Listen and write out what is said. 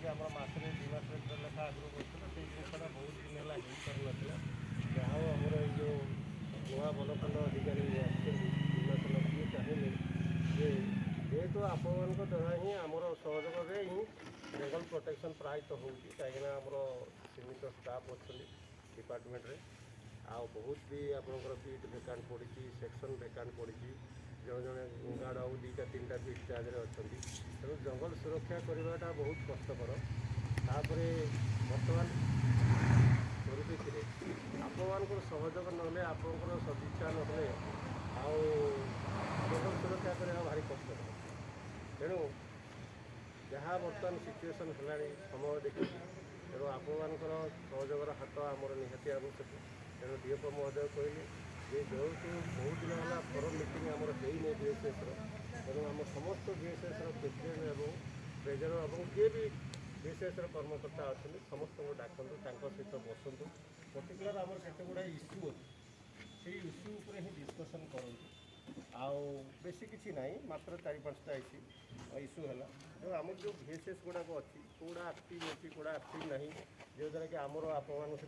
Meeting ଆମର ମାସରେ, 2 ମାସରେ ଥରେ ଲେଖା ଆଗରୁ ବସୁଥିଲା, ସେଇ ଜିନିଷଟା ବହୁତ ଦିନ ହେଲା ହେଇପାରୁନଥିଲା। ଯାହା ହଉ, ଆମର ଏଇ ଯେଉଁ ନୂଆ ବନଖଣ୍ଡ ଅଧିକାରୀ ଆସିଛନ୍ତି 2 ମାସ ହେଲା, ସିଏ ଚାହିଁଲେ ଯେ ଯେହେତୁ ଆପଣମାନଙ୍କ ଦ୍ୱାରା ହିଁ, ଆମର ସହଯୋଗରେ ହିଁ ଜଙ୍ଗଲ ପ୍ରୋଟେକ୍ସନ୍ ପ୍ରାୟତଃ ହେଉଛି, କାହିଁକିନା ଆମର ସୀମିତ ଷ୍ଟାଫ୍ ଅଛନ୍ତି ଡିପାର୍ଟମେଣ୍ଟରେ ଆଉ ବହୁତ ବି ଆପଣଙ୍କର ବିଟ୍ ଭେକାଣ୍ଟ ପଡ଼ିଛି, ସେକ୍ସନ୍ ଭେକାଣ୍ଟ ପଡ଼ିଛି। ଜଣେ ଜଣେ ଗାର୍ଡ଼ ଆଉ ଦୁଇଟା ତିନିଟା ବିଟ୍ ଚାର୍ଜରେ ଅଛନ୍ତି। ତେଣୁ ଜଙ୍ଗଲ ସୁରକ୍ଷା କରିବାଟା ବହୁତ କଷ୍ଟକର। ତାପରେ ବର୍ତ୍ତମାନ ପରିପ୍ରେକ୍ଷୀରେ ଆପଣମାନଙ୍କର ସହଯୋଗ ନହେଲେ, ଆପଣଙ୍କର ସଦିଚ୍ଛା ନହେଲେ ଆଉ ଜଙ୍ଗଲ ସୁରକ୍ଷା କରିବା ଭାରି କଷ୍ଟକର। ତେଣୁ ଯାହା ବର୍ତ୍ତମାନ ସିଚୁଏସନ୍ ହେଲାଣି ସମୟ ଦେଖିକି, ତେଣୁ ଆପଣମାନଙ୍କର ସହଯୋଗର ହାତ ଆମର ନିହାତି ଆବଶ୍ୟକ। ତେଣୁ ଡିଏଫଓ ମହୋଦୟ କହିଲେ ଯେ ଯେହେତୁ ବହୁତ ଦିନ ହେଲା ଫୋରମ୍ ମିଟିଂ ଆମର ହେଇନି ବିଏସ୍ଏସ୍ର, ତେଣୁ ଆମ ସମସ୍ତ ବିଏସ୍ଏସ୍ର ପ୍ରେସିଡେଣ୍ଟ ଏବଂ ଟ୍ରେଜରର ଏବଂ ଯିଏ ବି ବିଏସ୍ଏସ୍ର କର୍ମକର୍ତ୍ତା ଅଛନ୍ତି, ସମସ୍ତଙ୍କୁ ଡାକନ୍ତୁ, ତାଙ୍କ ସହିତ ବସନ୍ତୁ। ପର୍ଟିକୁଲାର ଆମର କେତେ ଗୁଡ଼ାଏ ଇସ୍ୟୁ ଅଛି, ସେଇ ଇସ୍ୟୁ ଉପରେ ହିଁ ଡିସ୍କସନ୍ କରନ୍ତୁ। ଆଉ ବେଶୀ କିଛି ନାହିଁ, ମାତ୍ର ଚାରି ପାଞ୍ଚଟା ଇସ୍ୟୁ ହେଲା। ତେଣୁ ଆମର ଯେଉଁ ଭିଏସ୍ଏସ୍ ଗୁଡ଼ାକ ଅଛି, କେଉଁଗୁଡ଼ା ଆକ୍ଟିଭ୍ ଅଛି, କେଉଁଗୁଡ଼ା ଆକ୍ଟିଭ୍ ନାହିଁ, ଯେଉଁଦ୍ୱାରା କି ଆମର ଆପଣମାନଙ୍କ ସହିତ